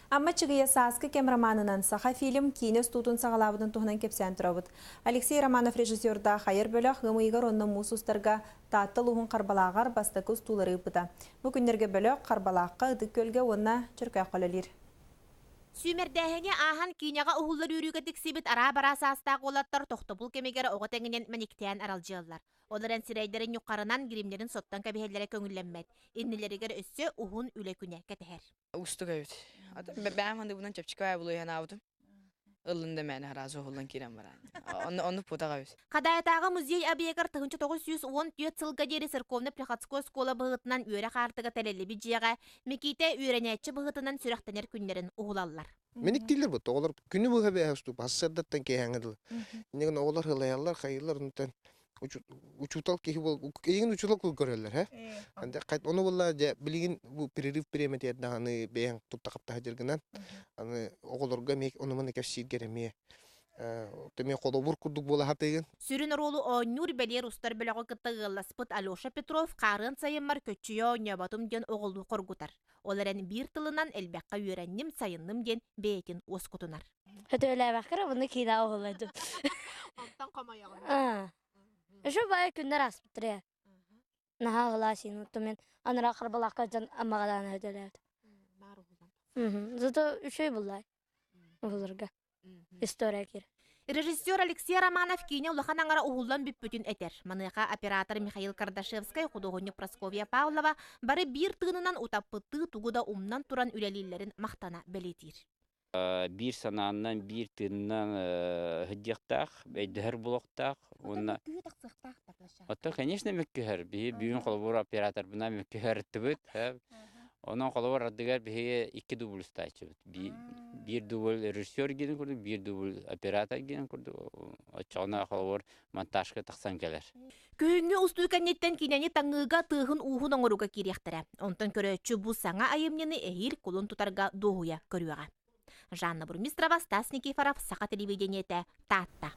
Амма Аччыгыйа Сааскы кэм романынан Сахафильм киинэ устуутун саҕалаабытын туһунан кэпсээн турабыт. Алексей Романов режиссердаах айар бөлөх ыам ыйыгар уонна муус устарга Таатта улууһун Харбалааҕар бастакы устуулары ыыппыта. Бу күннэргэ бөлөх Харбалаахха, Ытык Күөлгэ уонна Чөркөөххө үлэлиир. Сүүмэрдээһини ааһан киинэҕэ уһуллар үөрүүгэ тиксибит араа-бараа саастаах уолаттар тохтобул кэмигэр оҕо тэҥинэн мэниктээн аралдьыйаллар. Ол эрэн сирэйдэрин ньуххарынан гримнэрин соттон кэбиһэллэрэ көҥүллэммэт. Иннилэригэр өссө уһун үлэ күнэ кэтэһэр. Уустук эбит. Бэйэм хандыбынан чэпчэки баайы булуйанаабытым. Ыллын да мээнэ араас уһуллан киирэн баран. Онно оннук путаҕа эбит. Хадаайатааҕы музей объегар 1914 сылга диэри церковно-приходской школа быһыытынан үөрэх аартыга тэлэллибит дьиэҕэ Микиитэ үөрэнээччи быһыытынан сүрэхтэнэр күннэрин уһулаллар. Миниктииллэр бу оҕолор күнү быһа бэйэ уступ сарсыардаттан киэһээҥҥэ дылы. Иннигин оҕолор ылайаллар, хайыылар онтон учуутал киһи бол эйигин учуутал кыл көрөллөр һэ. Ону буолла дьэ билигин бу перерыв бириэмэтигэр даҕаны бэйэҥ тутта-хапта сылдьаргынан аны оҕолорго эмиэ ону-маны кэпсииргэр эмиэ эмиэ холобур курдук буола сатыыгын. Сүрүн оруолу оонньуур бэлиэр устар бөлөҕү кытта ыалласпыт Алеша Петров хаарыан сайыммар көччүйэ оонньооботум диэн оҕолуу хоргутар. Ол эрэн биир тылынан элбэххэ үөрэнним, сайынным диэн бэйэтин уоскутунар. Хөтөөлөөбөххө бұны киинэ оҕолордум. Онтон хомойоҕун. Еще бай күннэр ааспыттар Наһаа ылаасин оттон мен анараа харбалаахха дьон аммаҕалаан хөтөлөөт. Зато үчүгэй буллай уһуларга. История кир. Режиссер Алексей Романов киинэ улахан аҥара уһуллан бүппүтүн этэр. Маныаха оператор Михаил Кардашевскай, худуоһунньук Прасковья Павлова бары биир тыынынан утаппыттыы тугу да умнан туран үлэлииллэрин махтана бэлиэтиир. Биир санааннан, биир тыынынан сылдьыахтаах, өйдөһөр буолуохтаах уонна Оттон, конечно, мөккүһэр. Биһи бүгүн холобур операторбынан мөккүһэртибит. Онон холобур ардыгар биһиги икки дубль устааччыбыт. Биир дубль режиссер гинэн курдук, биир дубль оператор гинэн курдук. Оччоҕуна холобур монтажка тахсан кэлэр. Күһүҥҥү устуу кэнниттэн киинэни таҥыыга тыаһын-ууһун оҥорууга киириэхтэрэ. Онтон көрөөччү бу саҥа айымньыны эһиил кулун тутарга дуоһуйа көрүөҕэ. Жанна Бурмистрова, Стас Никифоров, Саха телевидениетэ, Таатта.